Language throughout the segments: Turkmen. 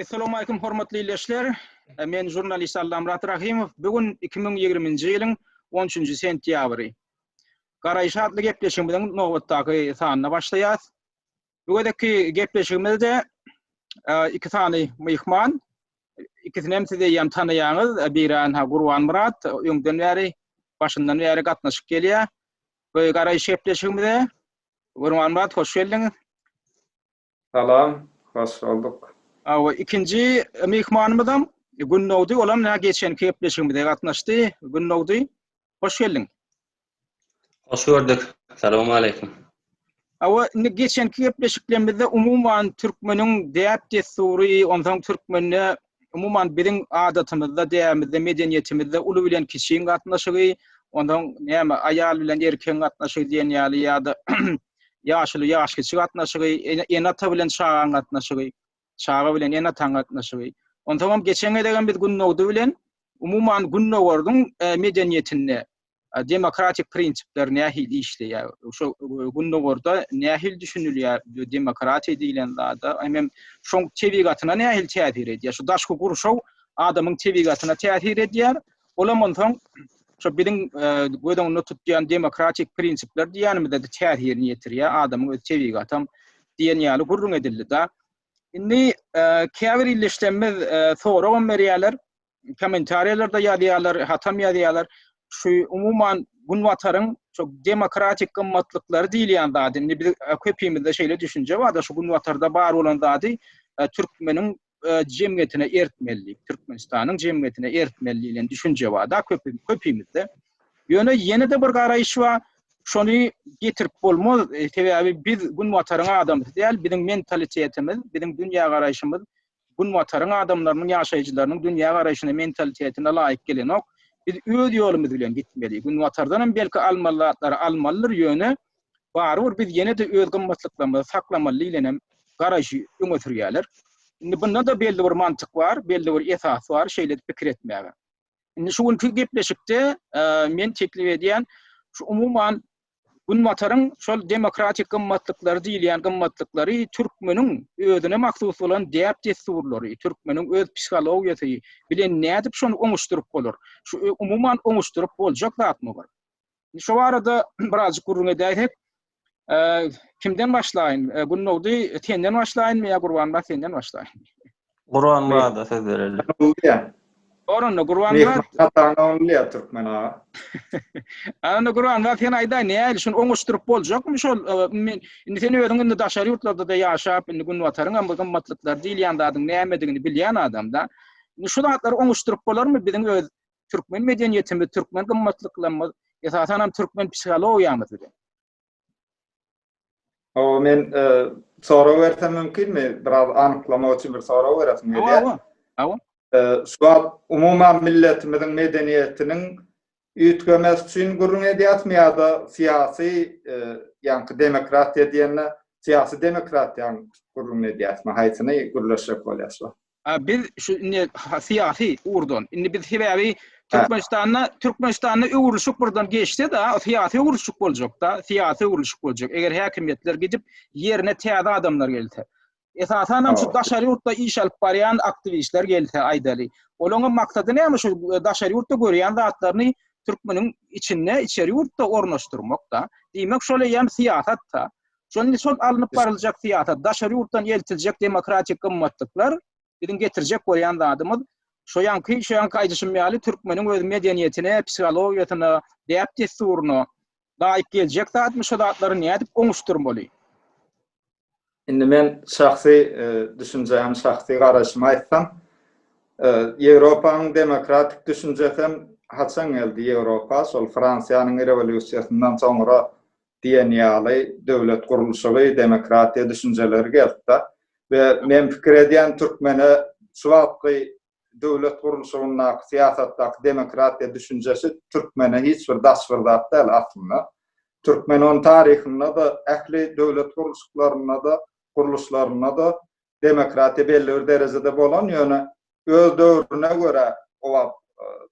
Essalawmalikim hormatly ildeşler. Men žurnalist Allamyrat Rahymow. Bu gün 2020-nji ýylyň 13-nji sentýabry. Garaýyş atly gepleşigimiziň nobatdaky sanyna başlaýas. Bu gezekki gepleşigimizde iki sany myhman, ikisini hem siz eýýäm tanaýaňyz. Biri anha Gurbanmyrat, öňden bäri, başyndan bäri gatnaşyp gelýär. Bu garaýyş gepleşigimize. Gurbanmyrat, hoş geldiňiz. Salam, hoş bolduk. Awa, ikinji myhmanymyzam Gündogdy, olam nä geçenki gepleşigimize gatnaşdy. Gündogdy, hoş geldiň. Hoş gördük. Salowmaleýkim. Awa, indi geçenki gepleşiklerimizde umuman türkmeniň däp-dessury, onsoň türkmende umuman biziň adatymyzda, däbimizde, medeniýetimizde uly bilen kiçiň gatnaşygy, onsoň näme aýal bilen erkegiň gatnaşygy diýen ýaly ýa-da ýaşuly ýaşkiçi gatnaşygy, ene-ata bilen çagaň gatnaşygy, çaga bilen ene-ataň gatnaşygy. Onsoňam geçen gezegem biz Gündogdy bilen umuman Gündogardyň medeniýetinde demokratik prinsipler nähili işleýär? Şo gündogarda nähili düşünilýär demokratiýa diýlen zada? Hemem şoň tebigatyna nähili täsir edýär? Şu daşky gurşaw adamyň tebigatyna täsir edýär. Olam onsoň şo biziň göz öňünde tutýan demokratik prinsipler diýýänimizde-de täsirini ýetirýär adamyň öz tebigatam diýen ýaly gürrüň edildi-da. Indi käbir ildeşlerimiz soragam berýärler. kommentariýalarda ýazýarlar, hatam ýazýarlar. Şu umuman Günbataryň şu demokratik gymmatlyklary diýilýän zady, indi biz e, köpimizde şeýle düşünje bar-da, şu Günbatarda bar bolan zady e, türkmeniň e, jemgyýetine ertmeli, Türkmenistanyň jemgyýetine ertmeli diýlen düşünje bar-da köpimizde. Ýöne ýene-de bir garaýyş bar, şony getirip bolmaz, sebäbi biz Günbataryň adamsy däl, biziň mentalitetimiz, biziň dünýägaraýşymyz Günbataryň adamlarynyň, ýaşaýjylarynyň dünýägaraýşyna, mentalitetine laýyk gelenok. Biz öz ýolumyz bilen gitmeli. Günbatardan hem belki almaly zatlary almalydyr, ýöne barybir biz ýene-de öz gymmatlyklarymyzy saklamaly diýlen hem garaýşy öňe sürýärler. Indi bunda-da belli bir mantyk bar, belli bir esas bar şeýle pikir etmäge. Indi şu günki gepleşikde men teklip edýän şu umuman Günbataryň şol demokratik gymmatlyklary diýilýän gymmatlyklary türkmeniň özüne mahsus bolan däp-dessurlary, türkmeniň öz psihologiýasy bilen nädip şony oňuşdyryp bolar? Şu umuman oňuşdyryp boljak zatmy bir? Şu barada birazjyk gürrüň edäýsek, kimden başlaýyn? Gündogdy senden başlaýynmy ýa Gurbanmyrat senden başlaýyn? Gurbanmyrada söz bereli. Bor onda Gurbanmyrat. Mehman türkmen aga. Onda Gurbanmyrat sen aýdaý nähili şuny oňuşdyryp boljakmy şol men indi sen özüň indi daşary ýurtlarda-da ýaşap indi günbataryň hem bu gymmatlyklary diýilýän zadyň nämedigini bilýän adamda. Indi şu zatlary oňuşdyryp bolarmy biziň öz türkmen medeniýetimiz, türkmen gymmatlyklarymyz, esasan hem türkmen psihologiýamyz bilen. Hawa, men e, sorag bersem mümkinmi? Biraz anyklamak üçin bir sorag beresim gelýär. Hawa, hawa. E, şu wagt umuman milletimiziň medeniýetiniň üýtgemesi üçin gürrüň edýäsmi ýa-da syýasy, e, ýaňky demokratiýa diýende syýasy demokratiýanyň gürrüňini edýäsmi? Haýsyny gürleşjek bolýas şu wagt? Biz şu indi syýasy ugurdan. Indi biz sebäbi Türkmenistanda Türkmenistanda öwrülişik birden geçse de syýasy öwrülişik boljak da, syýasy öwrülişik boljak. Eger häkimiýetler gidip ýerine täze adamlar gelse. Esasan hem şu daşary ýurtda iş alyp barýan aktiwistler gelse aýdaly. Olaryň maksady näme şu e, daşary ýurtda görýän zatlaryny türkmeniň içinde içeri ýurtda ornaşdyrmak da. Diýmek şol eýýäm syýasat da. Şonda şol alnyp baryljak syýasat, daşary ýurtdan eltiljek demokratik gymmatlyklar biziň getirjek bolýan zadymyz şo ýaňky, şo ýaňky aýdyşym ýaly türkmeniň öz medeniýetine, psihologiýasyna, däp-dessuryna laýyk geljek zatmy, şo zatlary nädip oňuşdyrmaly? Indi men şahsy düşünjämi, şahsy garaýşymy aýtsam, Ýewropanyň demokratik düşünjesem haçan geldi Ýewropa? Şol Fransiýanyň rewolýusiýasyndan soňra diýen ýaly döwlet gurluşygy, demokratiýa düşünjeleri geldi-de. We men pikir edýän türkmene şu wagtky döwlet gurluşygyndaky, syýasatdaky demokratiýa düşünjesi türkmene hiç bir daş bir zat däl aslynda. Türkmen onuň taryhynda-da, ähli döwlet gurluşyklarynda-da, gurluşlarynda-da demokratiýa belli bir derejede bolan, ýöne öz döwrüne görä o wagt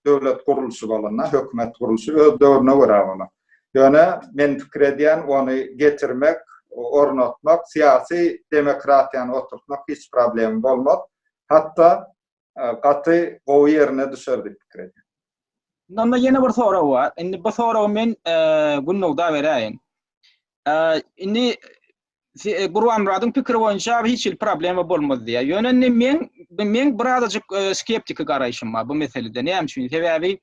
döwlet gurluşy bolanda, hökümet gurluşy öz döwrüne görä bolan. Ýöne men pikir edýän ony getirmek, ornatmak, syýasy demokratiýany oturtmak hiç problema bolmaz. Hatda gaty gowy ýerine düşer diýip pikir edýän. Onda ýene bir sorag bar. Indi bu soragy men Günnogda beräýin. Indi Gurbanmyradyň pikiri boýunça hiç hili problema bolmaz diýýär. Ýöne indi men meň birazajyk skeptiki garaýşym bar bu meselede. Näme üçin? Sebäbi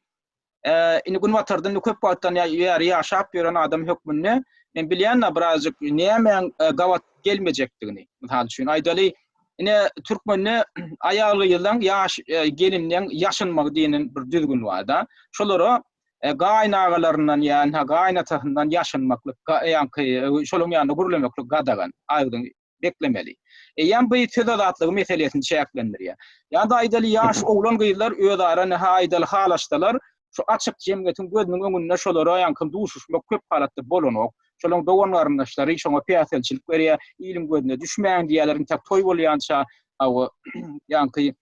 indi günbatarda indi köp wagtdan bäri ýaşap ýören adam hökmünde men bilýän-de birazajyk nämäň gabat gelmejekdigini. Mysal üçin aýdaly, ine türkmende aýal-gyzlaň ýaş gelinleň ýaşynmagy diýen bir düzgün bar-da. Şolara gaýynagalaryndan ýa gaýynatasyndan ýaşynmaklyk, ýaňky şolaryň ýanynda gürlemeklik gadagan. Agzyňy beklemeli. Eýýäm bu söz azatlygy meselesini çäklendirýär. Ýa-da aýdaly ýaş oglan-gyzlar özara ne aýdaly halaşsalar, şu açyk jemgyýetiň gözüniň öňünde şolara ýaňky duşuşmak köp halatda bolanok. Şolaryň dogan-garyndaşlary şoňa päsgelçilik berýär, iliň gözüne düşmäň diýýärler, intäk toý bolýança, hawa, ýaňky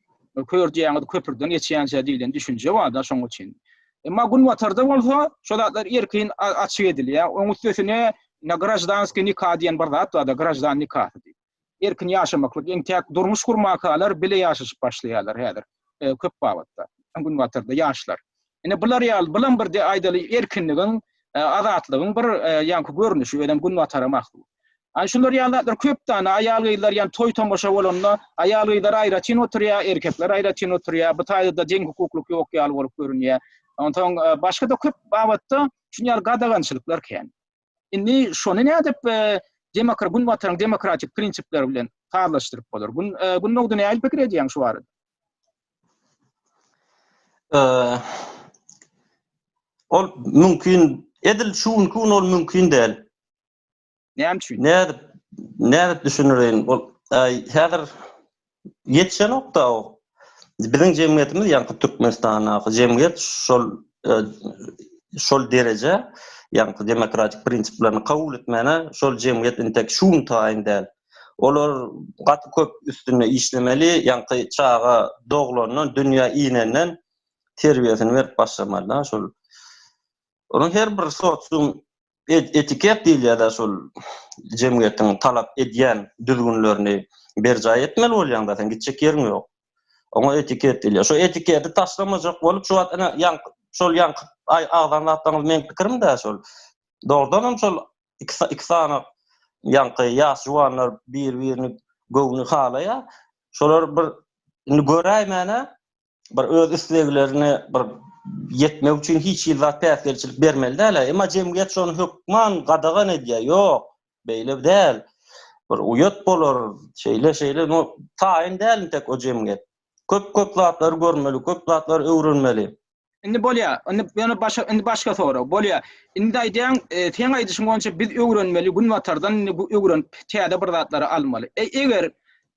kör diýýäňiz köpürden geçýänçä diýlen düşünje bar-da şoň üçin. Emma günbatarda bolsa şo zatlar erkin açyk edilýär. Oň üstesine ine graždanskiý nika diýen bir zat bar-da, graždan nikasy diýip. Erkin ýaşamaklyk, entäk durmuş gurmakalar bile ýaşaşyp başlaýarlar häzir köp babatda günbatarda ýaşlar. Ine bular ýaly, bulam bir de aýdaly erkinligiň, azatlygyň bir ýaňky görnüşi, özem günbatara mahsus. Ana şular ýaly zatlar köp dana aýal-gyzlar ýa toý-tomaşa bolanda aýal-gyzlar aýratyn oturýar, erkekler aýratyn oturýar. Bu taýda-da deň hukuklyk ýok ýaly bolup görünýär. Onsoň başga-da köp babatda şuny ýaly gadagançylyklar kän. Indi şony nädip demokra günbataryň demokratik prinsipleri bilen sazlaşdyryp bolar? Gün Gündogdy nähili pikir edýäň şu barada? Ol mümkin, edil şu günki gün ol mümkin däl. Näme üçin? Nädip, nädip düşündireýin? Ol häzir ýetişenok-da o. Biziň jemgyýetimiz, ýaňky Türkmenistandaky jemgyýet şol şol derejä, ýaňky demokratik prinsiplerini kabul etmäne şol jemgyýet entek şu gün taýyn däl. Olar gaty köp üstünde işlemeli, ýaňky çaga doglandan, dünýä inenden terbiýesini berip başlamaly-da şol. Onuň her bir sosium etiket diýilýär-de şol jemgyýetiň talap edýän düzgünlerini berjaý etmeli bolýaň-da sen gitjek ýeriň ýok. Oňa etiket diýilýär. Şo etiketi taşlamajak bolup şu wagt ine ýaňky şol ýaňky agzan zatlaryňyz meň pikirim-dä şol. Dogrudanam şol iki sany ýaňky ýaş juwanlar bir-birini göwni halaýar. Şolar bir indi göräýmäne bir öz isleglerine bir ýetmek üçin hiç hili zat päsgelçilik bermeli däl-ä. Emma jemgyýet şony hökman gadagan edýär. Ýok, beýle däl. Bir uýat bolar, şeýle, şeýle. No, taýyn däl entek o jemgyýet. Köp-köp zatlary görmeli, köp zatlary öwrenmeli. Indi bolýa, indi ýöne başga indi başga sorag. Bolýa. Indi aýdýaň, e, seň aýdyşyň boýunça biz öwrenmeli, günbatardan indi bu öwrenip täze bir zatlary almaly. E, eger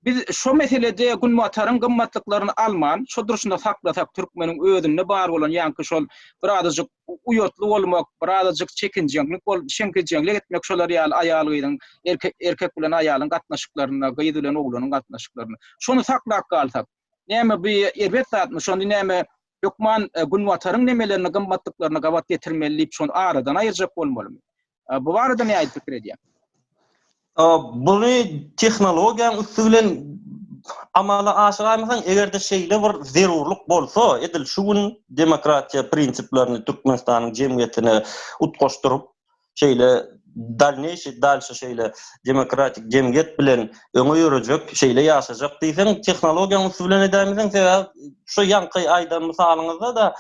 Biz şo meselede Günbataryň gymmatlyklaryny alman, şo durşuna saklasak, türkmeniň özünde bar bolan ýaňky şol birazajyk uýatly bolmak, birazajyk çekinjeňlik bol, çekinjeňlik etmek şolar ýaly aýal-gyzyň, erkek erkek bilen aýalyň gatnaşyklarynda, gyz bilen oglanyň gatnaşyklarynda. Şony saklap galsak, näme bu erbet zatmy? Şony näme hökman Günbataryň nemelerini, gymmatlyklaryna gabat getirmeli diýip şony aradan aýyrjak bolmalymy? Bu barada nähili pikir edýäň? Buny tehnologiýanyň üsti bilen amala aşyraýmasaň, eger-de şeýle bir zerurlyk bolsa, edil şu gün demokratiýa prinsiplerini Türkmenistanyň jemgyýetine utgaşdyryp, şeýle dalneýşi, dalşy şeýle demokratik jemgyýet bilen öňe ýörejek, şeýle ýaşajak diýseň, tehnologiýanyň üsti bilen edäýmeseň, sebäbi şu ýaňky aýdan mysalyňyzda-da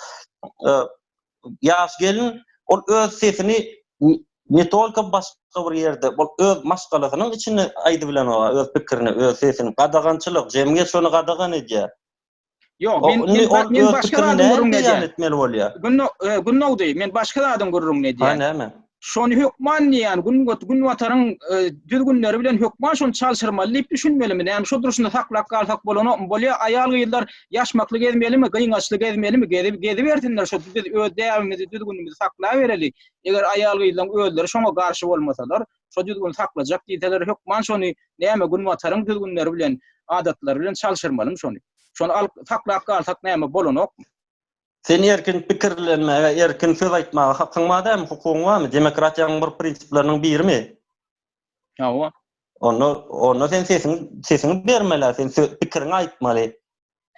Ýaş gelin ol öz sesini ne tolko başga bir ýerde, ol öz maşgalasynyň içinde aýdybilenok, öz pikirini, öz sesini. Gadagançylyk, jemgyýet şony gadagan edýär. Ýok, men men men başga zadyň gürrüňini edýän. etmeli bolýar. Gündogdy, men başga zadyň gürrüňini edýän. Ha, näme? Şony hökman diýýän, gün günbataryň düzgünleri bilen hökman şony çalşyrmaly diýip düşünmelimi? Näme şo durşunda saklap galsak bolanokmy? Bolýa, aýal-gyzlar ýaşmakly gezmelimi, gyňaçly gezmelimi? Gezip gezibersinler şo biz öz däbimizi, düzgünimizi saklabereli. Eger aýal-gyzlaryň özleri şoňa garşy bolmasalar, şo düzgüni saklajak diýseler, hökman şony näme günbataryň düzgünleri bilen, adatlary bilen çalşyrmalymy şony? Şony alyp saklap galsak näme bolanokmy? Sen erkin pikirlenmäge, erkin söz aýtmaga hakyň bar dälmi, hukugyň barmy? Demokratiýanyň bir prinsipleriniň birimi? Hawa. Onda, onda sen sesiňi, sesiňi bermeli, sen söz, pikiriňi aýtmaly.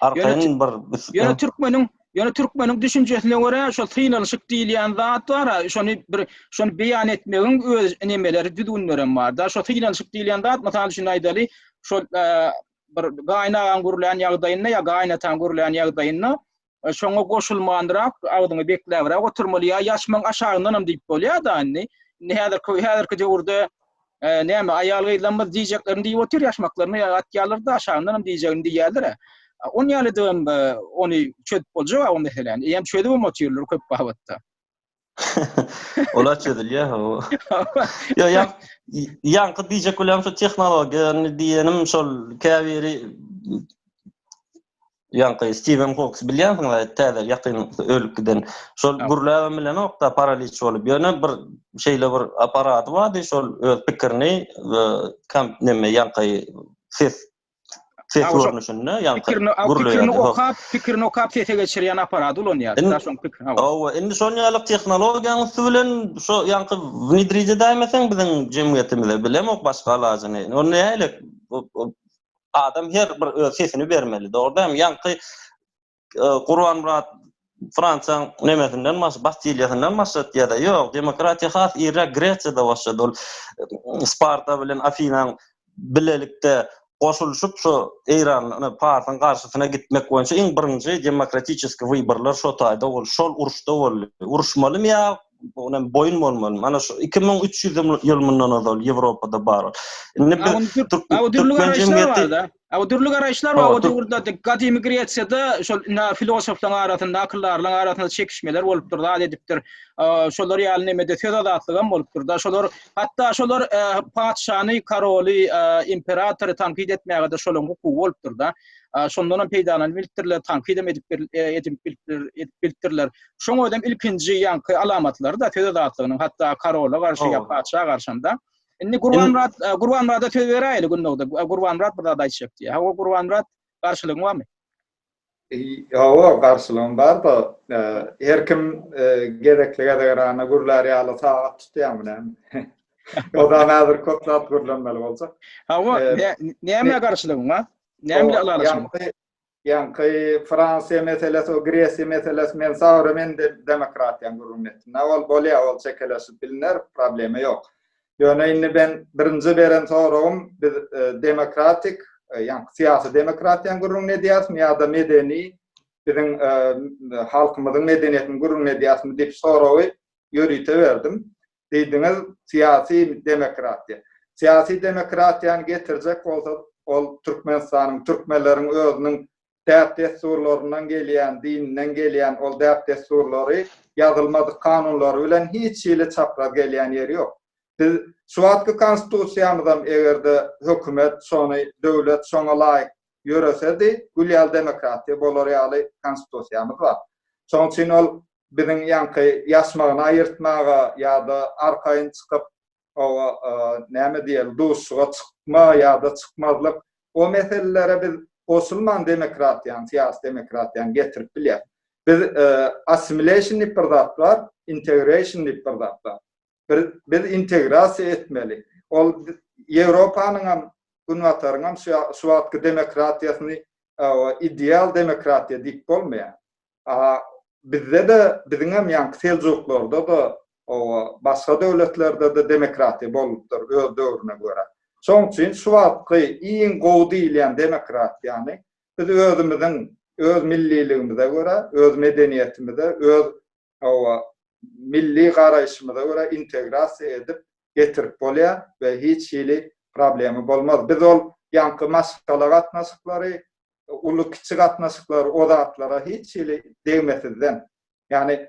Arkaýyn bir Ýöne türkmeniň ýöne türkmeniň düşünjesine görä şol synanyşyk diýilýän zat bar, şony bir şony beýan etmegiň öz nemeleri, düzgünlerem bar-da. Şo synanyşyk diýilýän zat, mysal üçin aýdaly, şol bir gaýynagaň gürlän ýagdaýynda ýa gaýynataň gürlän ýagdaýynda şoňa goşulmanrak, agzyňy bekläbräk oturmaly ýa ýaşmagyň aşagyndanam diýip bolýar-da indi. Indi häzirki häzirki döwürde näme aýal-gyzlarymyz diýjeklerini diýip otyr, ýaşmaklaryny atýarlar-da, aşagyndanam diýjegini diýýärler-ä. On ýaly-da ony çözüp boljak-a o meseläni. Eýýäm çözübem otyrlar köp babatda. Olar çözülýär. Ýa ýa ýaňky diýjek bolýan şu tehnologiýany diýenim şol käbiri ýaňky Steven Hawks bilýänsiňiz täze ýakyn ölüp giden. Şol gürläbem bilenok-da paraliç bolup. Ýöne bir şeýle bir apparady bardy şol öz pikirini kamp neme ýaňky ses Ses görnüşinde ýaňky pikirini pikirini okap, pikirini okap sese geçirýän apparady ulanýar. Da şoň pikiri. Hawa, indi şol ýaly tehnologiýanyň üsti bilen şo ýaňky wnedrit edäýmeseň biziň jemgyýetimize bilemok başga alajyny. Ony nähili adam her bir öz sesini bermeli, dogry dälmi? Ýaňky Gurbanmyrat Fransiýanyň nemesinden baş, Bastiliýasyndan başlady ýa-da ýok, demokratiýa has irräk Gresiýada başlady. Ol Sparta bilen Afinaň bilelikde goşulyşyp şu Eýran, Parsyň garşysyna gitmek boýunça iň birinji demokratiçeskiý wyborlar şo taýda boldy, şol uruşda boldy. Uruşmalymy ýa onam boýun bolmalymy? Mana şu 2300 ýyl mundan ozal Ýewropada bar ol. Indi biz türkmen jemgyýeti A dürli garaýyşlar bar o döwürde gadymy Gresiýada şol ina filosoflaryň arasynda, akyldarlaryň arasynda çekişmeler bolupdyr, zat edipdir. Şolar ýaly nemede söz azatlygam bolupdyr-da. Şolar hatda şolar patyşany, koroly, imperatory tankyt etmäge-de şolaryň hukugy bolupdyr-da. Şondan hem peýdalanyp bilipdirler, tankyt hem edip edip edip bilipdirler. Şoň özem ilkinji ýaňky alamatlary-da söz azatlygynyň hatda korola garşy ýa patyşa garşam-da. Indi Gurbanmyrat, e, Gurbanmyrada söz beräýeli Gündogdy. E, Gurbanmyrat bir zat aýtjak diýýär. Hawa Gurbanmyrat, garşylygyň barmy? Hawa, garşylygym bar-da, e, her kim gezekli gezegrana gürlär ýaly sagat tutýarmy näme? Ozan häzir köp zat gürlenmeli boljak. Hawa, näme garşylygyň bar? Näme bilen ylalaşmaly? Ýaňky Fransiýa meselesi, o Gresiýa meselesi, men sagry men de demokratiýaň gürrüňini etdim. Na ol bolýa, ol çekeleşip biliner, problema ýok. Ýöne indi ben birinji beren soragym biz e, demokratik, e, ýaňky syýasy demokratiýaň gürrüňini edýäsmi ýa-da medeni biziň e, halkymyzyň medeniýetiniň gürrüňini edýäsmi diýip soragy ýörite berdim. Diýdiňiz, syýasy demokratiýa. Syýasy demokratiýany getirjek bolsa, ol Türkmenistanyň, türkmenleriň özüniň däp-dessurlaryndan gelýän, dininden gelýän ol däp-dessurlary, ýazylmadyk kanunlary bilen hiç hili çapraz gelýän ýeri ýok. Biz şu wagtky konstitusiýamyzam eger-de hökümet şony, döwlet şoňa laýyk ýöresedi, gül ýaly demokratiýa bolar ýaly konstitusiýamyz bar. Şonuň üçin ol biziň ýaňky ýaşmagyny aýyrtmaga ýa-da arkaýyn çykyp, oba näme diýeli, duşuşyga çykma ýa-da çykmazlyk, o meselelere biz goşulman demokratiýany, syýasy demokratiýany getirip bilýäris. Biz assimilation diýip bir zat bar, integration diýip bir zat bar. Bir biz integrasiýa etmeli. Ol Ýewropanyňam, Günbataryňam şu şu wagtky demokratiýasyny ideal demokratiýa diýip bolmaýar. A bizde-de, biziňem ýaňky seljuklarda-da, owa, başga döwletlerde-de demokratiýa bolupdyr öz döwrüne görä. Şoň üçin şu wagtky iň gowy diýilýän demokratiýany biz özümiziň öz milliligimize görä, öz medeniýetimize, öz owa, milli garaýşymyza görä integrasiýa edip getirip bolýar we hiç hili problema bolmaz. Biz ol ýaňky maşgala gatnaşyklary, uly-kiçi gatnaşyklary o zatlara hiç hili degmesizden, ýagny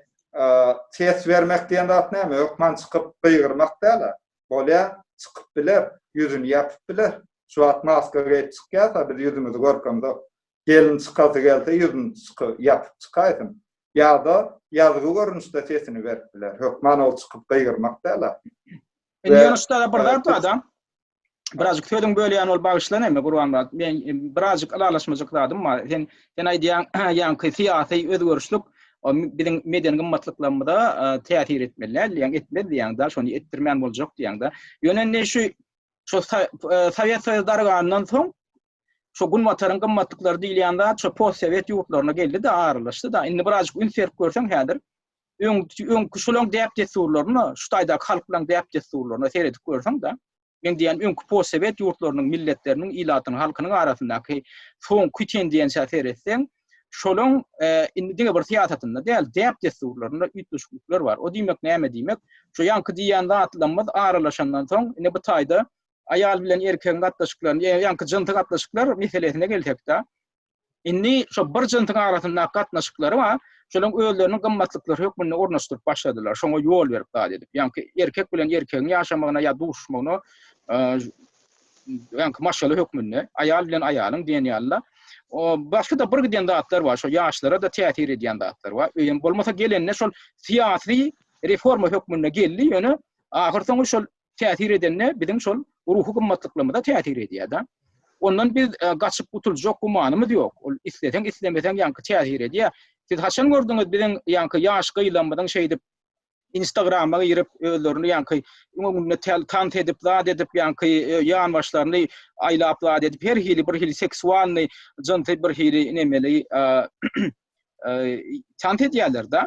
ses bermek diýen zat näme? Hökman çykyp gygyrmak däl-ä. Bolýar, çykyp biler, ýüzüni ýapyp biler. Şu wagt maska geýip çykýarsa, biz ýüzümizi görkemzok. Gelin çykasy gelse ýüzüni ýapyp çykaýsyn. Ýa-da ýazgy görnüşde sesini berip biler. Hökman ol çykyp gygyrmak däl-ä. Indi ýöne şuda bir zat bar-da. Birazjyk sözüň bölýän bolup bagyşlan emme Gurbanmyrat. Men e, birazjyk ylalaşmajak zadym bar. Sen sen aýdýaň ýaňky syýasy özgerişlik biziň medeni gymmatlyklarymyza e, täsir etmeli däl diýýäň, etmez diýýäň-de, şony etdirmän boljak diýýäň-de. Ýöne indi şu şu e, Sowet Soýuzy dargandan soň. Şo günbataryň gymmatlyklary diýilýän zat şo postsowet ýurtlaryna geldi-de, aralaşdy-da. Indi birazjyk üns berip görseň häzir öň öňki şolaň däp-dessurlaryna, şu taýdaky halklaryň däp-dessurlaryna seredip görseň-de, men diýýän öňki postsowet ýurtlarynyň milletleriniň, ilatynyň, halkynyň arasyndaky soňky tendensiýa seretseň, şolaň indi diňe bir syýasatynda däl, däp-dessurlarynda üýtgeşiklikler bar. O diýmek näme diýmek? Şu ýaňky diýýän zatlarymyz aralaşandan soň, indi bu taýda aýal bilen erkegiň gatnaşyklaryny, ýaňky jynsy gatnaşyklar meselesine gelsek-de, indi şo bir jynsyň arasyndaky gatnaşyklary bar, şolaryň özleriniň gymmatlyklary hökmünde ornaşdyryp başladylar, şoňa ýol berip zat edip. Ýaňky erkek bilen erkegiň ýaşamagyna ýa duşuşmagyna, ýaňky maşgala hökmünde, aýal bilen aýalyň diýen ýaly-da. Başga-da bir giden zatlar bar, şo ýaşlara-da täsir edýän zatlar bar. Öýem bolmasa gelende şol syýasy reforma hökmünde geldi, ýöne ahyrsoňy şol täsir edende biziň şol ruhy gymmatlyklarymyza täsir edýär-de. Ondan biz e, gaçyp gutuljak gümanymyz ýok. Ol isleseň, islemeseň ýaňky täsir edýär. Siz haçan gördüňiz biziň ýaňky ýaş gyzlarymyzyň şeýdip Instagrama girip özlerini ýaňky öňünde tans edip, zat edip, ýaňky e, ýanbaşlaryny aýlap zat edip, her hili bir hili seksualny, jynsy bir hili nemeli e, tans edýärler-de.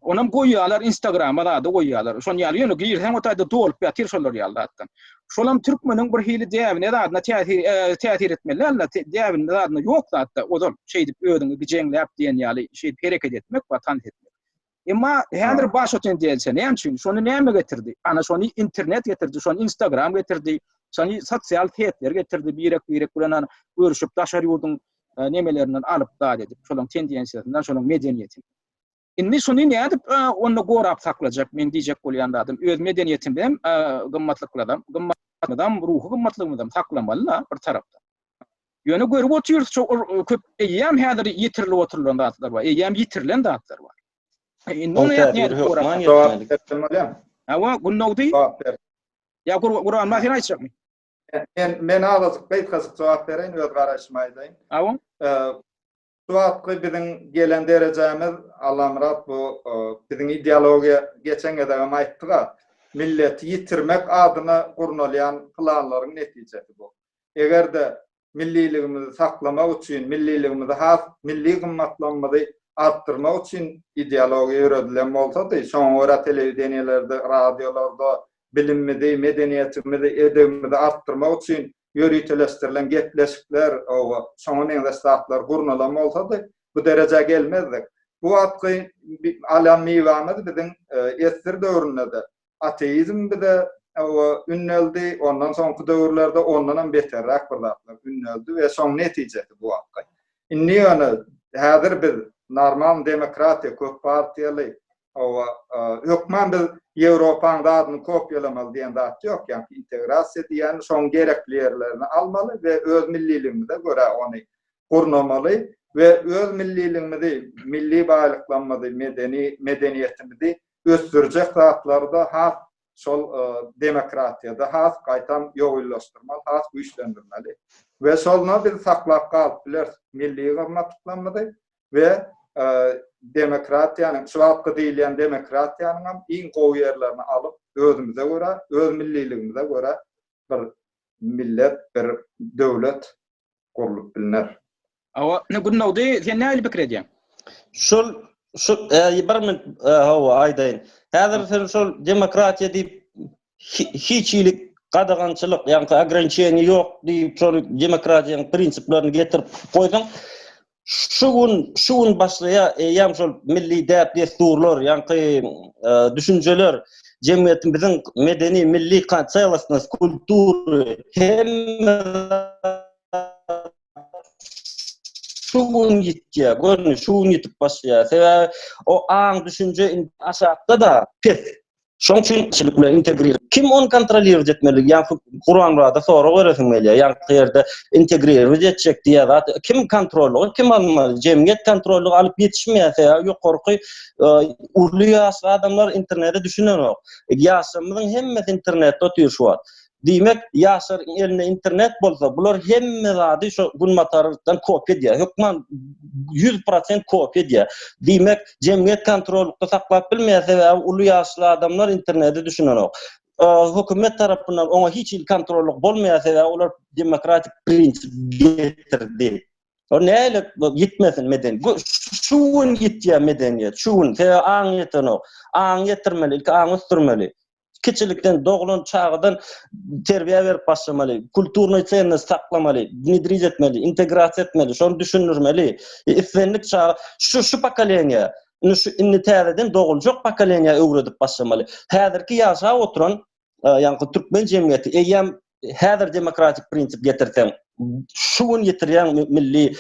Onam goýýarlar Instagrama zady goýýarlar. Şon ýaly ýöne girseň o taýda dolup ýatyr şolar ýaly zatdan. Şolam türkmeniň bir hili däbine zadyna täsir e, täsir etmeli däl-de, däbinde zadyna ýok zatda ozal şeýdip özüňi gijeňläp diýen ýaly şeýdip hereket etmek we tans etmek. Emma häzir baş oten diýilse näme üçin? Şony näme getirdi? Ana şony internet getirdi, şony Instagram getirdi, şony sosial setler getirdi, birek-birek bilen görüşip daşary ýurduň nemelerinden alyp zat edip, şolaryň tendensiýasyndan, şolaryň medeniýetini. Indi şuny nädip onda gorap saklajak, men diýjek bolýan zadym, öz medeniýetimizem, gymmatlyklarym, gymmatlygymyzam, ruhy gymmatlygymyzam saklamaly-da bir tarapdan. Ýöne görüp otyrys, şo köp eýýäm häzir ýitirilip oturylan zatlar bar, eýýäm ýitirilen zatlar bar. Indi ony nädip gorap saklajak? Hawa, Gündogdy. Ýa Gurban sen aýtjakmy? Men men azajyk gysgajyk jogap bereýin, öz garaýşymy aýdaýyn. Hawa. Şu wagtky biziň gelen derejämiz Allamyrat bu biziň ideologiýa geçen gezegem aýtdyk-a, milleti ýitirmek adyna gurnalýan planlaryň netijesi bu. Eger-de milliligimizi saklamak üçin, milliligimizi has milli gymmatlygymyzy artdyrmak üçin ideologiýa ýöredilen bolsady, şoňa görä telewideniýelerde, radiolarda bilimimizi, medeniýetimizi, edebimizi artdyrmak üçin ýöriteleşdirilen gepleşikler, oba, şoňa meňzeş zatlar gurnalan bolsady, bu derejä gelmezdik. Bu wagtky alan miwämiz biziň ssr döwründe-de ateizm bize oba ündeldi, ondan soňky döwürlerde ondanam beterräk bir zatlar ündeldi we şoň netijesi bu wagtky. Indi ýöne häzir biz normal demokratiýa, köp partiýaly, Hawa, hökman biz Ýewropaň zadyny kopiýalamaly diýen zat ýok, ýagny integrasiýa diýýän şoň gerekli ýerlerini almaly we öz milliligimize görä ony gurnamaly we öz milliligimizi, milli baýlyklarymyzy, medeni medeniýetimizi ösdürjek zatlary-da has şol demokratiýada has gaýtam ýogynlaşdyrmaly, has güýçlendirmeli. We şolna biz saklap galyp bileris milli gymmatlyklarymyzy we demokratiýanyň, şu wagtky diýilýän demokratiýanyň hem iň gowy ýerlerini alyp, özümize görä, öz milliligimize görä bir millet, bir döwlet gurlup bilner. Hawa, Gündogdy, sen nähili pikir edýäň? Şol, şu, bir minut, hawa, aýdaýyn. Häzir sen şol demokratiýa diýip hiç hili gadagançylyk, ýagny ograniçeniýe ýok diýip şol demokratiýanyň prinsiplerini getirip goýsaň, şu gün, şu gün başlaýar eýýäm şol milli däp-dessurlar, ýagny düşünjeler, jemgyýetiň biziň medeni, milli celostnost, kultury hemme şu gün ýitýär, görnüş şu gün ýitip başlaýar. Sebäbi o aň, düşünje indi aşakda-da pes. Şoň üçin çilik bilen integrir. Kim ony kontrolirowat etmeli? Ýaňky Gurbanmyrada sorag beresim gelýär. Ýaňky ýerde integrirowat etjek diýýär zat. Kim kontrollygy kim almaly? Jemgyýet kontrollygy alyp ýetişmeýär. Sebäbi ýokarky e, uly ýaşly adamlar internete düşünenok. Ýaşlarymyzyň hemmesi internetde otyr şu wagt. Diýmek, ýaşlaryň elinde internet bolsa, bular hemme zady şo günbatardan kopýa edýär. Hökman 100% kopýa edýär. Diýmek, jemgyýet kontrollykda saklap bilmeýär, sebäbi uly ýaşly adamlar internete düşünenok. Hökümet tarapyndan oňa hiç hili kontrollyk bolmaýar, sebäbi olar demokratik prinsip getirdi. O näle ýitmesin medeniýet. Şu gün ýitýär medeniýet, şu gün. Sebäbi aň ýetenok. Aň ýetirmeli, ilki aňy ösdürmeli. Kiçilikden doglan çagadan terbiýe berip başlamaly, kulturnyý sennost saklamaly, wnedrit etmeli, integrasiýa etmeli, şony düşündirmeli. Islendik çaga şu şu pokoleniýa, indi şu indi täzeden doguljak pokoleniýa öwredip başlamaly. Häzirki ýaşap oturan, ýaňky türkmen jemgyýeti eýýäm häzir demokratik prinsip getirseň, şu gün ýitirýäň milli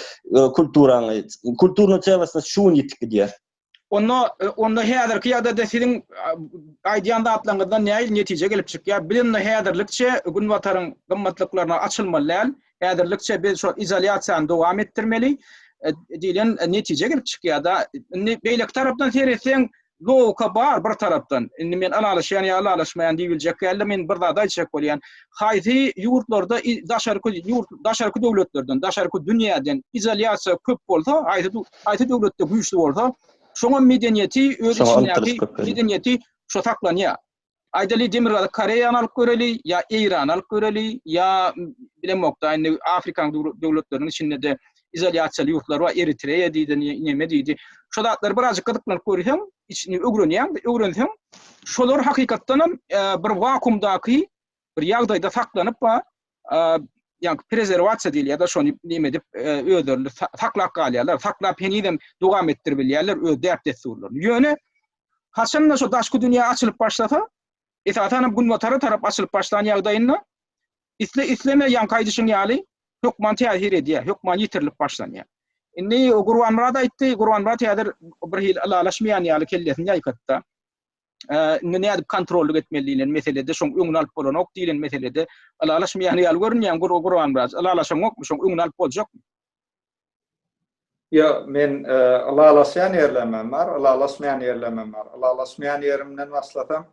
kulturaňy, kulturnyý celostnost şu gün ýitip gidýär. Onda onda häzirki ýagdaýda siziň aýdýan zatlaryňyzdan nähili netije gelip çykýar? Biz indi häzirlikçe Günbataryň gymmatlyklaryna açylmaly däl. Häzirlikçe biz şol izolýasiýany dowam etdirmeli diýlen netije gelip çykýar-da. Indi beýleki tarapdan seretseň, logika bar bir tarapdan. Indi men ylalaşýan ýa ylalaşmaýan diýibiljek däldir. Men bir zady aýtjak bolýan. Haýsy ýurtlarda daşarky ýurt daşarky döwletlerden, daşarky dünýäden izolýasiýa köp bolsa, haýsy haýsy döwletde güýçli bolsa, şoňa medeniýeti öz içindäki medeniýeti şo saklanýar. Aýdaly Demirgazyk Koreýany alyp göreli, ýa Eýrany alyp göreli, ýa bilemokda indi Afrikanyň döwletleriniň içinde-de izolýasiýaly ýurtlar bar, Eritreýa diýdi, neme diýdi. Şo zatlary birazjyk gyzyklanyp görseň, içini öwrenýäň, öwrenseň, şolar hakykatdan hem e, bir wakuumdaky bir ýagdaýda saklanyp ba, e, ýa prezerwasiýa diýilýär-de, şony neme edip e, özlerini saklap galýarlar, saklap henizem dowam etdirip bilýärler öz däp-dessurlaryny. Ýöne haçanda şo daşky dünýä açylyp başlasa, esasan hem günbatara tarap açylyp başlan ýagdaýynda isle isleme ýaňky aýdyşyň ýaly hökman täsir edýär, hökman ýitirilip başlanýar. Indi Gurbanmyrat aýtdy, Gurbanmyrat häzir bir hili ylalaşmaýan ýaly kellesini ýaýkatdy. Indi nädip kontrollyk etmeli diýlen meselede, şoň öňüni alyp bolanok diýlen meselede ylalaşmaýan ýaly görünýär Gurbanmyrat. Ylalaşaňokmy, şoň öňüni alyp boljakmy? Ýok, men ylalaşýan ýerlemem bar, ylalaşmaýan ýerlemem bar. Ylalaşmaýan ýerimden başlasam,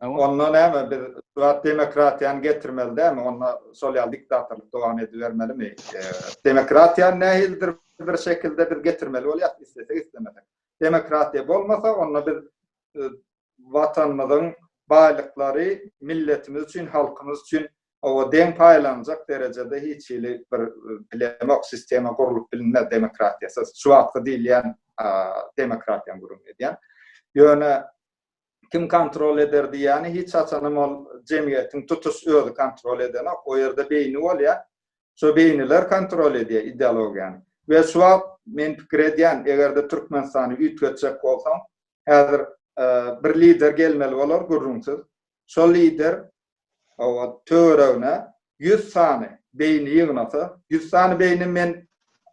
onda näme biz şu wagt demokratiýany getirmeli dälmi? Onda şol ýaly diktatorlyk dowam edibermelimi? Demokratiýany nähilidir bir şekilde biz getirmeli bolýas, islesek islemesek. Demokratiýa bolmasa, onda biz Watanymyzyň baýlyklary milletimiz üçin, halkymyz üçin oba deň paýlanjak derejede hiç hili bir bilemok sistema gurlup bilinmez demokratiýasyz. Şu wagtky diýilýän demokratiýany gürrüň edýän. Ýöne kim kontrol eder diýýäni hiç haçanam ol jemgyýetiň tutuş özi kontrol edenok. O ýerde beýni bolýar. Şo beýniler kontrol edýär ideologiýany. We şu wagt men pikir edýän, eger-de Türkmenistany üýtgetjek bolsaň, Häzir bir lider gelmeli bolar gürrüňsiz. Şol lider hawa töweregine 100 sany beýni ýygnasa, 100 sany beýni men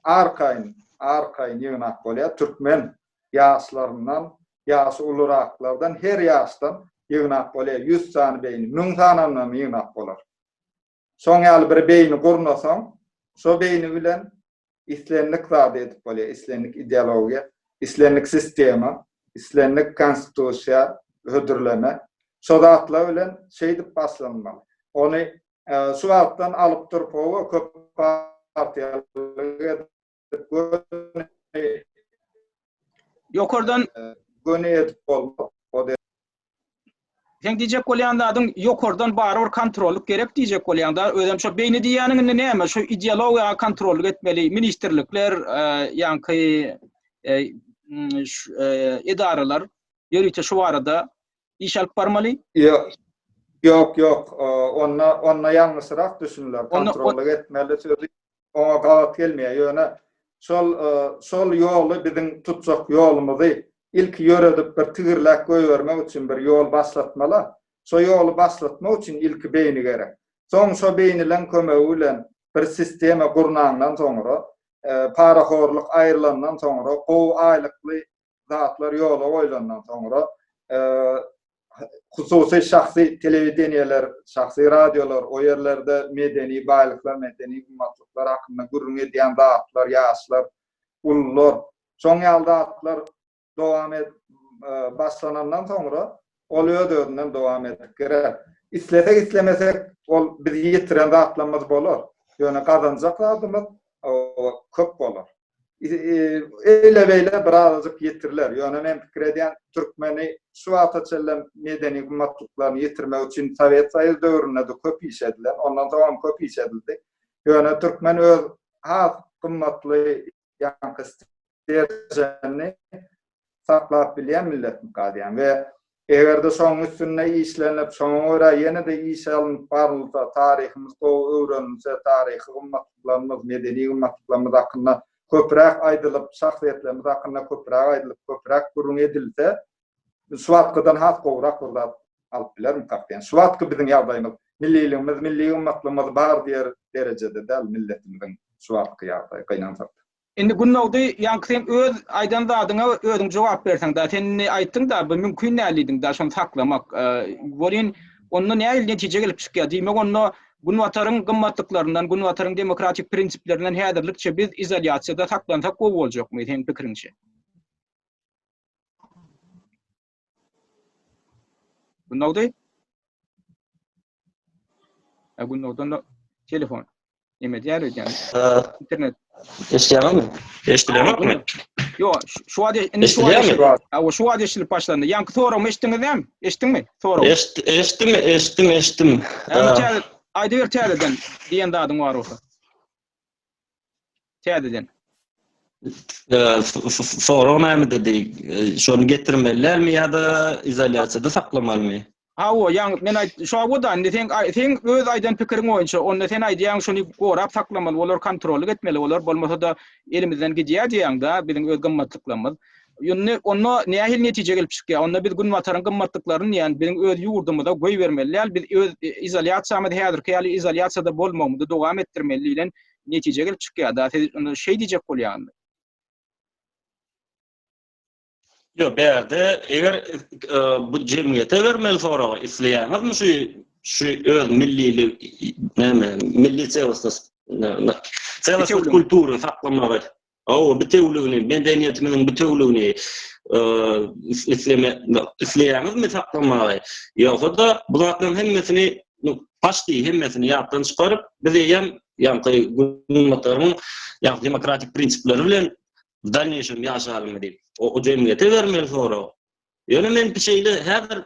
arkaýyn, arkaýyn ýygnap bolýar. Türkmen ýaşlaryndan, ýaşy uluraklardan her ýaşdan ýygnap bolýar 100 sany beýni, 1000 sananam ýygnap bolar. Şoň ýaly bir beýni gurnasaň, şo beýni bilen islendik zady edip bolýar, islendik ideologiýa, islendik sistema, islendik konstitusiýa hödürleme. Şo zatlar bilen şeýdip başlanmaly. Ony şu wagtdan alyp durup hawa köp partiýalyk edip göni Ýokardan göni edip bolmaz. O Seň diýjek bolýan zadyň ýokardan barybir kontrollyk gerek diýjek bolýaňda. Özem şo beýni diýýäniň indi näme? Şu ideologiýa kontrollyk etmeli ministrlikler, ýaňky edaralar ýörite şu barada iş alyp barmaly. Ýok, ýok, ýok. Onda onda ýalňyşrak düşüniler. Kontrollyk etmeli sözi oňa gabat gelmeýär. Ýöne şol şol ýoly biziň tutjak ýolumyzy ilki ýöredip bir tigirläp goýbermek üçin bir ýol başlatmaly. Şo ýoly başlatmak üçin ilki beýni gerek. Soň şo beýnileň kömegi bilen bir sistema gurnaňdan soňra, parahorluk aýrylandan soňra, gowy aýlykly zatlar ýola goýlandan soňra hususy şahsy telewideniýeler, şahsy radiolar, o ýerlerde medeni baýlyklar, medeni gymmatlyklar hakynda gürrüň edýän zatlar, ýaşlar, ulular, şoň ýaly zatlar dowam et başlanandan soňra ol öz-özünden dowam edip girer. Islesek islemesek ol biz ýitiren zatlarymyz bolar. Ýöne gazanjak zadymyz köp bolar. Eýle-beýle birazajyk ýitiriler. Ýöne men pikir edýän, türkmeni şu wagta çenlem medeni gymmatlyklaryny ýitirmek üçin Sowet Soýuzy döwründe-de köp iş edilen, ondan soňam köp iş edildi. Ýöne türkmen öz has gymmatly ýaňky sterženini saklap bilýän milletmika diýýän we eger-de şonuň üstünde işlenip, şoňa görä ýene-de iş alnyp barylsa, taryhymyz gowy öwrenilse, taryhy gymmatlyklarymyz, medeni gymmatlyklarymyz hakynda köpräk aýdylyp, şahsyýetlerimiz hakynda köpräk aýdylyp, köpräk gürrüň edilse, şu wagtkydan has gowurak bir zat alyp bilermikak diýýän. Şu wagtky biziň ýagdaýymyz, milliligimiz, milli gymmatlygymyz bar diýer derejede däl milletimiziň şu wagtky ýagdaýy, gynansak-da. Indi Gündogdy, ýaňky seň öz aýdan zadyňa özüň jogap berseň-dä, sen indi aýtdyň-da, bu mümkin däl diýdiň-dä, şony saklamak. Welin, onda nähili netije gelip çykýar? Diýmek, onda Günbataryň gymmatlyklaryndan, Günbataryň demokratik prinsiplerinden häzirlikçe biz izolýasiýada saklansak gowy boljakmy, seň pikiriňçe? Gündogdy? Gündogdydan da telefon. Neme diýer öýdýän. Internet. Eşidýäňizmi? Eşidilenokmy? Ýok, şu wagt indi şu wagt. Hawa, şu wagt eşidilip başlandy. Ýaňky soragymy eşitdiňiz näme? Eşitdiňmi? Soragy. Eşit, eşitdim, eşitdim, eşitdim. Täze, aýdyber täzeden diýen zadyň bar bolsa. Täzeden. Sorag näme dedi? Şony getirmeli dälmi ýa-da izolýasiýada saklamalymy? Hawa, ýaňy men aýt, şo da indi sen seň öz aýdan pikiriň boýunça, onda sen aýdýaň şony gorap saklamaly bolar, kontrollyk etmeli bolar, bolmasa-da elimizden gidýär diýýäň-da, biziň öz gymmatlyklarymyz. Indi onda nähili netije gelip çykýar? Onda biz günbataryň gymmatlyklaryny diýýän, biziň öz ýurdumyza goýbermeli däl, biz öz izolýasiýamyzy häzirki ýaly izolýasiýada bolmagymyzy dowam etdirmeli diýlen netije gelip çykýar-da. Siz onda şeý diýjek bolýaňyzmy? Ýok, bärde eger bu jemgyýete bermeli soragy, isleýäňizmi şu şu öz millilik näme, milli celostnost, celostnost kulturyny saklamagy, hawa, bitewligini, medeniýetimiziň bitewligini isleme isleýäňizmi saklamagy? Ýogsa-da bu zatlaryň hemmesini paçti hemmesini ýatdan çykaryp, biz eýýäm ýaňky günbataryň ýaňky demokratik prinsipleri bilen w dalneýşem ýaşalymy diýip. O jemgyýete bermeli sorag. Ýöne men şeýle häzir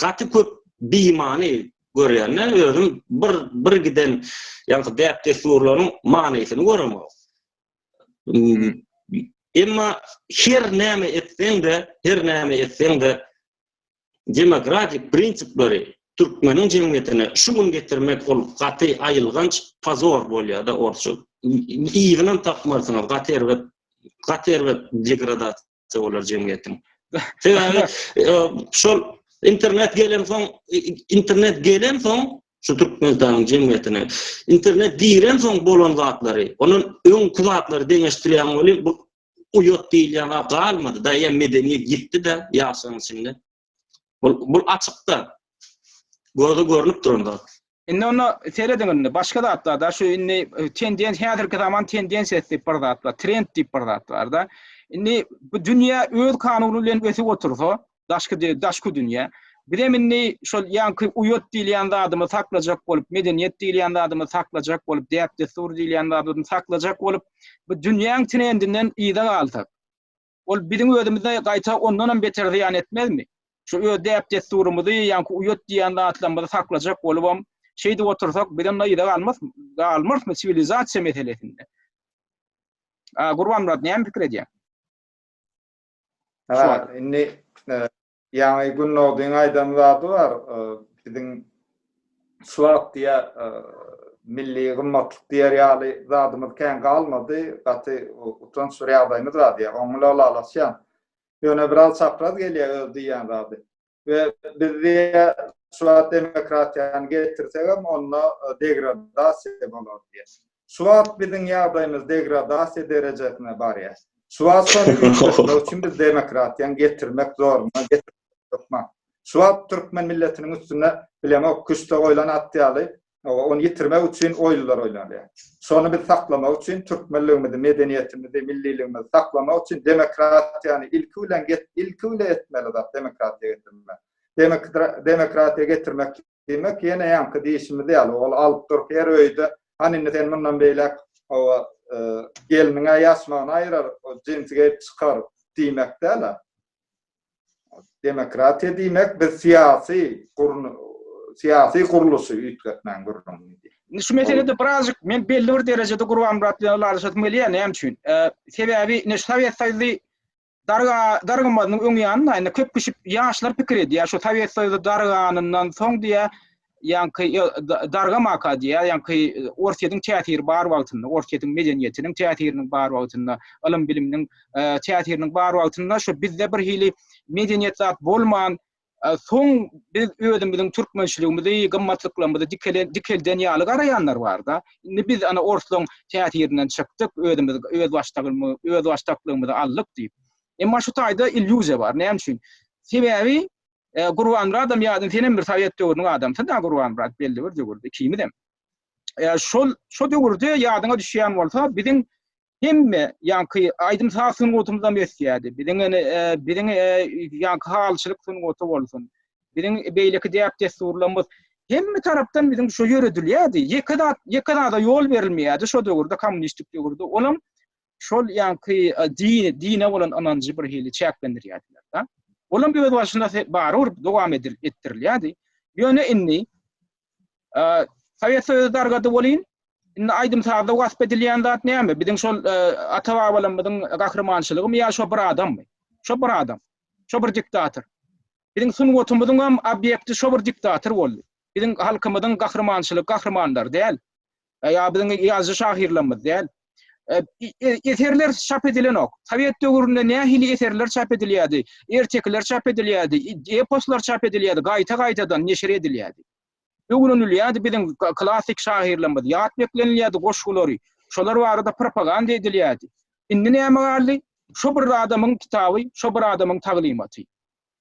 gaty köp bimany görýän-de, özüm bir bir giden ýaňky däp-dessurlaryň manysyny göremok. Emma her näme etseň-de, her näme etseň-de Demokratik prinsipleri türkmeniň jemgyýetine şu gün getirmek ol gaty aýylganç pozor bolýada orsça. Yzynam tapmarsyňyz gaty erbet gaty erbet degradasiýa bolar jemgyýetiň. Sebäbi şol internet gelensoň internet gelensoň şu Türkmenistanyň jemgyýetine internet girensoň bolan zatlary ondan öňki zatlary deňeşdirýäň welin bu uýat diýilýän zat galmady da, ýa medeniýet ýitdi-de ýaşlaryň içinde. Bul bul açykda. Göze görnüp duran zat. Indi onda serediň indi başga zat bar-da, şu indi e, tendensiýa häzirki zaman tendensiýasy diýip bir zat bar, trend diýip bir zat bar-da. Indi bu dünýä öz kanuny bilen ösüp otursa, daşky daşky dünýä. Bizem indi şol ýaňky uýat diýilýän zadymyzy saklajak bolup, medeniýet diýilýän zadymyzy saklajak bolup, däp-dessur diýilýän zadymyzy saklajak bolup, bu dünýäň trendinden yza galsak, ol biziň özümize gaýta ondanam beter zyýan etmezmi? Şu öz däp-dessurymyzy, ýaňky uýat diýýän zatlarymyzy saklajak bolubam, şeýdip otursak, biz onda yza galmas, galmarysmy siwilizasiýa meselesinde? A, Gurbanmyrat, näme pikir edýäň? Ha, indi e, ýaňy Gündogdyň aýdan zady bar, e, biziň şu wagt diýä e, milli gymmatlyk diýer ýaly zadymyz kän galmady, gaty utanç bir ýagdaýymyz bar diýä, oň bilen ylalaşýan. Ýöne biraz çapraz gelýär öz diýýän zady. We biz diýä şu wagt demokratiýany getirsegem onda degradasiýa bolar diýä. Şu wagt biziň ýagdaýymyz degradasiýa derejesine barýar. Şu wagt şony üýtgetmek üçin biz demokratiýany getirmek zorunda getirmek hökman. Şu wagt türkmen milletiniň üstünde bilemok küşte goýlan at ýaly ony ýitirmek üçin oýunlar oýnalýar. Şony biz saklamak üçin türkmenligimizi, medeniýetimizi, milliligimizi saklamak üçin demokratiýany ilki bilen ilki bile etmeli zat demokratiýa getirmek. Demokratiýa getirmek diýmek ýene ýaňky diýişimiz ýaly ol alyp durup her öýde hany indi sen mundan beýläk. Hawa, gelniň-ä ýaşmagyny aýyrar, o jinsi geýip çykar diýmek däl-ä. Demokratiýa diýmek biz syýasy syýasy gurluşy üýtgetmäň gürrüňi. Indi şu meselede birazjyk men belli bir derejede Gurbanmyrat bilen ylalaşasym gelýär, näme üçin? Sebäbi ine şu Sowet Soýuzy Darga, dargamazynyň öň ýanynda indi köp kişi ýaşlar pikir edýär, şu Sowet Soýuzy darganyndan soň diýýär, ýaňky dargamaka diýýär, ýaňky Orsýetiň täsiri bar wagtynda, Orsýetiň medeniýetiniň täsiriniň bar wagtynda, ylym-biliminiň täsiriniň bar wagtynda şu bizde bir hili medeniýet zat bolman, Soň biz özümiziň türkmençiligimizi, gymmatlyklarymyzy dikelen, dikelden ýaly garaýanlar bar-da. Indi biz ana orslaň täsirinden çykdyk, özümiz özbaşdagymyzy, özbaşdaklygymyzy aldyk diýip. Emma şu taýda illýuziýa bar. Näme üçin? Sebäbi e, Gurbanmyradam ýadyn, senem bir sowet döwrüniň adamsyň-da Gurbanmyrat belli bir döwürde ikimizem. E, şol şo döwürde ýadyňa düşýän bolsa, biziň Hemme ýaňky aýdym-saz sungatymyzam ösýärdi. Biziň ene biziň ýaňky halyçylyk sungaty bolsun, biziň beýleki däp-dessurlarymyz hemme tarapdan biziň şo ýöredilýärdi. Ýeke zat, ýeke zada ýol berilmeýärdi şo döwürde, kommunistik döwürde. Olam şol ýaňky din, dine bolan ynanjy bir hili çäklendirýärdiler-de. Olam öz başyna barybir dowam etdirilýärdi. Ýöne indi Sowet Soýuzy dargady welin, indi aýdym-sazda wasp edilýän zat näme? Biziň şol ata-babalarymyzyň gahrymançylygymy ýa şo bir adammy? Şo bir adam. Şo bir diktator. Biziň sungatymyzyň hem obýekti şo bir diktator boldy. Biziň halkymyzyň gahrymançylyk gahrymanlary däl. Ýa biziň ýazyjy-şahyrlarymyz däl. Eserler çap edilenok. Sowet döwründe nähili eserler çap edilýärdi? Ertekiler çap edilýärdi, eposlar çap edilýärdi, gaýta-gaýtadan neşir edilýärdi. Öwrenilýärdi biziň klassyk şahyrlarymyz, ýat beklenilýärdi goşgulary, şolar barada propaganda edilýärdi. Indi näme galdy? Şo bir adamyň kitaby, şo bir adamyň taglymaty.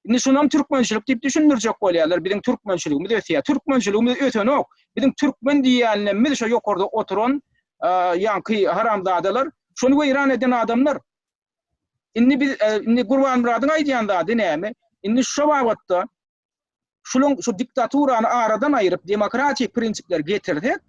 Indi şunam türkmençilik diýip düşündirjek bolýarlar, biziň türkmençiligimiz ösýär. Türkmençiligimiz ösenok. Biziň türkmen diýýänlerimiz şo ýokarda oturan ýaňky haramzadalar, şony weýran eden adamlar. Indi biz indi Gurbanmyradyň aýdýan zady näme? Indi şo babatda şulaň şu diktaturany aradan aýryp demokratik prinsipleri getirsek,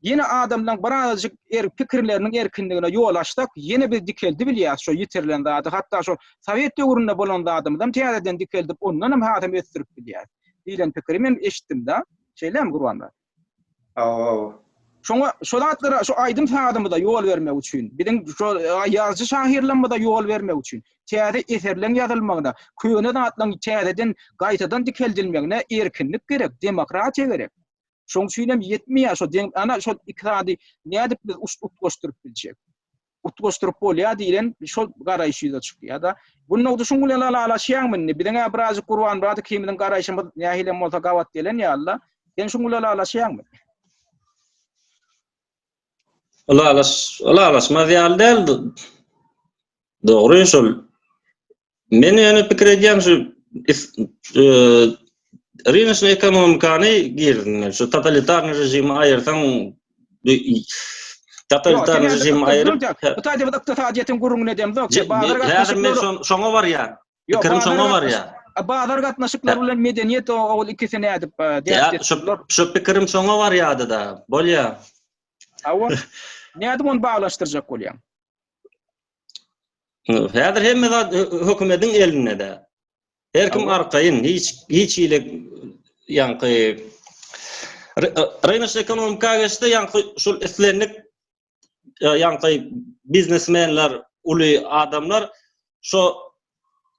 ýene adamlaň birazajyk er pikirleriniň erkinligine ýol açsak, ýene biz dikeldibilýäs şo ýitirilen zady, hatda şo sowet döwründe bolan zadymyzam täzeden dikeldip ondanam hasam ösdürip bilýäs diýlen pikiri men eşitdim-de. Şeýlemi Gurbanmyrat? Hawa. Şoňa şo zatlara şo aýdym sazymyza ýol bermek üçin, biziň şo ýazyjy şahyrlarymyza ýol bermek üçin, täze eserleň ýazylmagyna, köne zatlaryň täzeden gaýtadan dikeldilmegine erkinlik gerek, demokratiýa gerek. Şoň üçin hem ýetmeýär şo deň ana şol iki zady nädip biz utgaşdyryp biljek? Utgaşdyryp bolýar diýlen şol garaýyş ýüze çykýar-da. Gündogdy şuň bilen ylalaşýaňmy indi? Biziň-ä birazjyk Gurbanmyrat ikimiziň garaýşymyz nähilem bolsa gabat gelen ýaly-la. Sen şuň bilen ylalaşýaňmy? Ylalaş, ylalaşmaz ýaly däl. Dogry şol. Men ýöne pikir edýän şu rynочный ekonomikany girizmeli. Şu totalitarny režimi aýyrsaň totalitarny režimi aýyryp Bu taýda biz ykdysadyýetiň gürrüňini edemzok. Bazar gatnaşyklary Häzir men şoňa barýan. Pikirim şoňa barýar. Bazar gatnaşyklary bilen medeniýet ol ikisi nädip däp Şu pikirim şoňa barýardy-da. Bolýar. Hawa. Nädip ony baglaşdyrjak bolýaň? Häzir hemme zat hökümetiň elinde-de. Her kim arkaýyn, hiç hiç hili ýaňky rynok ekonomika geçse, ýaňky şul islendik ýaňky biznesmenler, uly adamlar şo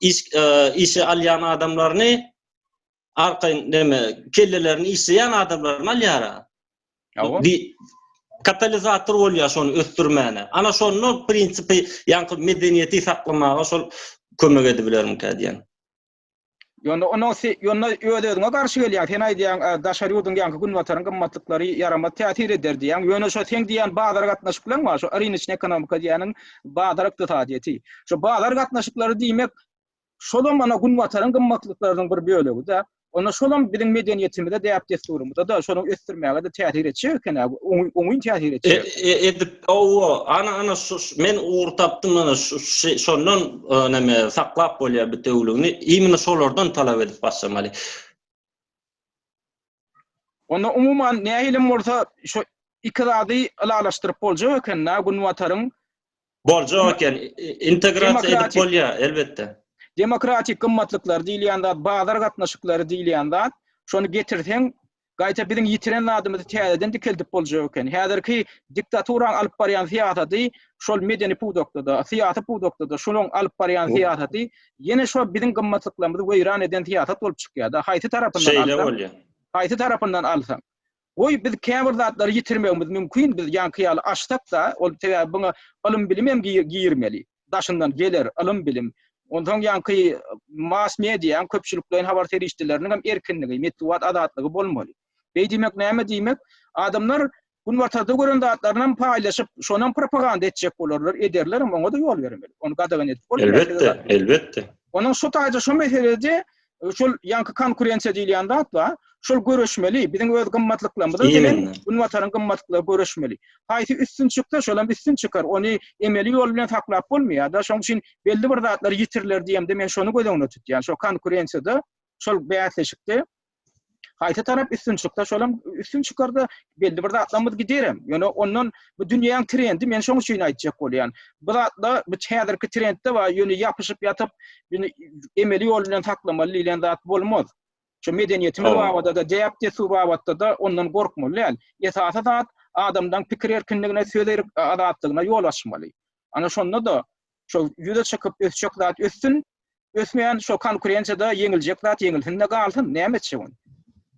iş işe alýan adamlaryny arkaýyn neme kellelerini işleýän adamlaryny alýar. Hawa. Katalizator bolýar şony ösdürmäne. Ana şonda prinsipi ýaňky medeniýeti saklamaga şol kömek edibilermikä diýen. Ýöne onuň ýöne öz-özüňe garşy gelýäň. Sen aýdýaň, daşary ýurduň ýaňky günbataryň gymmatlyklary ýaramaz täsir eder diýýäň. Ýöne şo seň diýýän bazar gatnaşyklaryň bar, şo rynочnyý ekonomika diýýäniň bazar ykdysadyýeti. Şo bazar gatnaşyklary diýmek Şolam ana Günbataryň gymmatlyklarynyň bir bölegi-dä. Onda şolam biziň medeniýetimize, däp-dessurymyza-da, şony ösdürmäge-de täsir etjek eken-ä, oňyn täsir etjek. Edip, hawa, ana, ana, şu, men ugur tapdym, ana, şu, şondan neme, saklap bolýar bitewüligini, imенно şolardan talap edip başlamaly. Onda umuman nähilem bolsa, şu. Iki zady ylalaşdyryp boljak eken-dä, Günbataryň Boljak eken, integrasiýa edip bolýar, elbetde. Demokratik gymmatlyklar diýilýän zat, bazar gatnaşyklary diýilýän zat, şony getirseň, gaýta biziň ýitiren zadymyzy täzeden dikeldip boljak eken. Häzirki diktaturaň alyp barýan syýasaty şol medeni pudakda-da, syýasy pudakda-da şolaň alyp barýan syýasaty ýene şo biziň gymmatlyklarymyzy weýran eden syýasat bolup çykýar-da. Haýsy tarapyndan alsaň. Şeýle bolýar. Haýsy tarapyndan alsaň. Goý, biz käbir zatlary ýitirmegimiz mümkin, biz ýaňky ýaly açsak-da, ol sebäbi buňa ylym-bilim hem girmeli. Daşyndan geler ylym-bilim. Onsoň ýaňky mass mediaň, köpçülikleýin habar serişdeleriniň hem erkinligi, metbugat azatlygy bolmaly. Beý diýmek näme diýmek? Adamlar Günbatarda gören zatlaryny hem paýlaşyp, şonam propaganda etjek bolarlar, ederlerem, oňa-da ýol bermeli. Ony gadagan edip bolmaýar. Elbetde, elbetde. Onuň şu taýda şu meselede şol ýaňky konkurensiýa diýilýän zat bar. Şol göreşmeli, biziň öz gymmatlyklarymyz bilen Günbataryň gymmatlyklary göreşmeli. Haýsy üstün çyksa, şol hem üstün çykar. Ony emeli ýol bilen saklap bolmaýar-da. Şonuň üçin belli bir zatlar ýitiriler diýemde men şony göz öňünde tutýan. Şol konkurensiýada, şol bäsleşikde Haýsy tarap üstün çyksa, şolam üstün çykarda belli bir zatlarymyz giderem. Ýöne ondan bu dünýäň trendi men şoň üçin aýtjak bolýan. Bu zatla bu häzirki trendde bar, ýöne ýapyşyp ýatyp, ýöne emeli ýol bilen saklamaly diýlen zat bolmaz. Şu medeniýetimiz babatda-da, däp-dessur babatda-da ondan gorkmaly däl. Esasy zat adamdan pikir erkinligine, söz azatlygyna ýol açmaly. Ana şonda-da şo ýüze çykyp ösjek zat össün, ösmeýän şo konkurensiýada ýeňiljek zat ýeňilsin-de galsyn, näme etjek ony?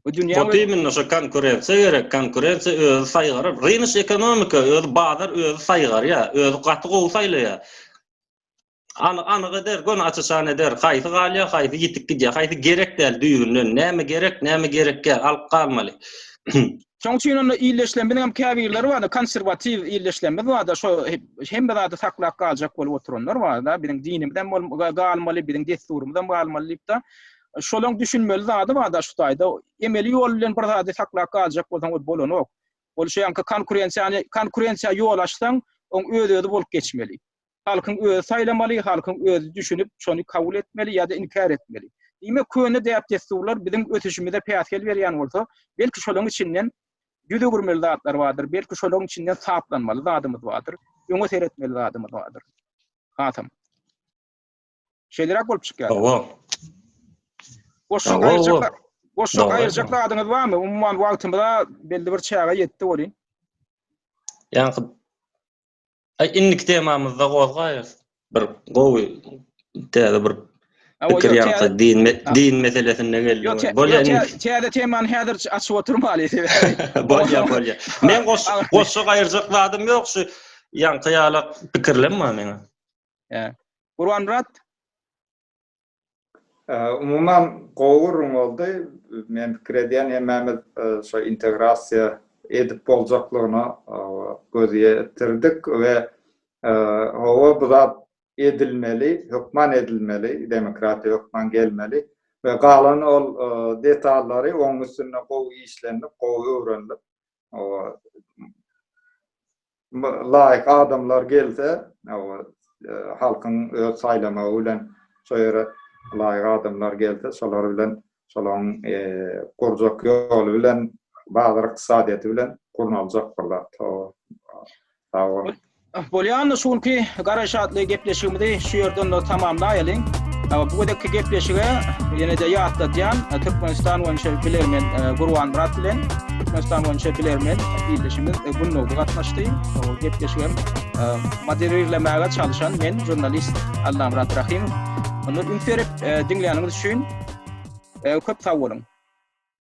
Bu dünýä Ot imенно şo konkurensiýa gerek, konkurensiýa özi saýgarar. Rynyş ekonomika özi bazar özi saýgarýar, özi gaty gowy saýlaýar. Anyk anyk eder, göni aç-açan eder, haýsy galýar, haýsy ýitip gidýär, haýsy gerek däl düýbünden, näme gerek, näme gerek däl, alyp galmaly. Şoň üçin onda ildeşlerimiziň hem käbirleri bar-da, konserwatiw ildeşlerimiz bar-da, şo hemme zady saklap galjak bolup oturanlar bar-da, biziň dinimiz hem galmaly, biziň dessurymyz hem galmaly diýip-de, şolaň düşünmeli zady bar-da şu taýda, emeli ýol bilen bir zady saklap galjak bolsaň ol bolanok. Ol şo ýaňky konkurensiýany, konkurensiýa ýol açsaň, oň öz-özi bolup geçmeli. Halkyň özi saýlamaly, halkyň özi düşünip, şony kabul etmeli ýa-da inkär etmeli. Diýmek, köne däp-dessurlar biziň ösüşimize päsgel berýän bolsa, belki şolaryň içinden ýüz öwürmeli zatlar bardyr, belki şolaryň içinden saplanmaly zadymyz bardyr, öňe seretmeli zadymyz bardyr. Hasam. Şeýleräk bolup çykýar. Hawa. Goşjak aýyrjak, goşjak aýyrjak zadyňyz barmy? Umuman wagtymyza belli bir çäge ýetdi welin. Ýaňky Aý indiki temamyzda gozgaýarys. Bir gowy täze bir pikir ýaňky din din meselesinde geldi. Bolýa täze temany häzir açyp oturmaly sebäbi. Bolýa bolýa. Men goş goşjak aýyrjak zadym ýok şu ýaňky ýalak pikirlem bar meňe. Gurbanmyrat Umuman gowy gürrüň boldy. Men pikir edýän hemmämiz şo integrasiýa edip boljaklygyna göz ýetirdik we hawa bu zat edilmeli, hökman edilmeli, demokratiýa hökman gelmeli we galan ol detallary oň üstünde gowy işlenilip, gowy öwrenilip, laýyk adamlar gelse, halkyň öz saýlamagy bilen şo ýere laýyk adamlar gelse, şolar bilen şolaryň gurjak ýoly bilen bazar ykdysadyýeti bilen gurnaljak bir zat. Sag boluň. Bolýa onda şu günki Garaýyş atly gepleşigimizi şu ýerde onda tamamlaýalyň. Bu gezekki gepleşige ýene-de ýatladýan Türkmenistan boýunça bilermen Gurbanmyrat bilen Türkmenistan boýunça bilermen ildeşimiz Gündogdy gatnaşdy. Bu gepleşigem moderirlemäge çalşan men žurnalist Allamyrat Rahymow. Onda üns berip diňläniňiz üçin köp sag boluň.